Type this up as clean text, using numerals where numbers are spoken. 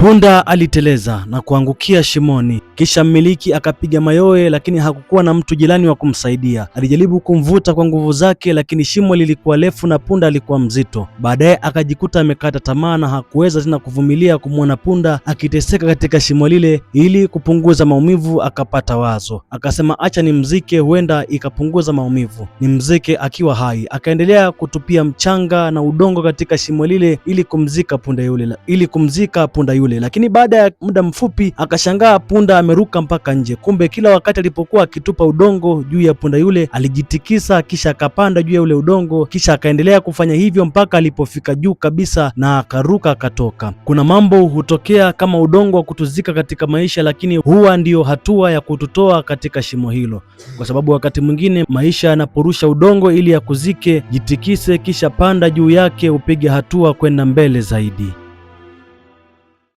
Punda aliteleza na kuangukia shimoni, kisha mmiliki akapiga mayowe, lakini hakukuwa na mtu jirani wa kumsaidia. Alijaribu kumvuta kwa nguvu zake, lakini shimo lilikuwa refu na punda alikuwa mzito. Baadaye akajikuta amekata tamaa na hakuweza tena kuvumilia kumwona punda akiteseka katika shimo lile. Ili kupunguza maumivu, akapata wazo, akasema acha nimzike, huenda ikapunguza maumivu, nimzike akiwa hai. Akaendelea kutupia mchanga na udongo katika shimo lile ili kumzika punda yule, ili kumzika punda yule. Lakini baada ya muda mfupi akashangaa punda ameruka mpaka nje. Kumbe kila wakati alipokuwa akitupa udongo juu ya punda yule alijitikisa, kisha akapanda juu ya ule udongo, kisha akaendelea kufanya hivyo mpaka alipofika juu kabisa na akaruka akatoka. Kuna mambo hutokea kama udongo wa kutuzika katika maisha, lakini huwa ndiyo hatua ya kututoa katika shimo hilo, kwa sababu wakati mwingine maisha yanaporusha udongo ili yakuzike, jitikise, kisha panda juu yake, upige hatua kwenda mbele zaidi.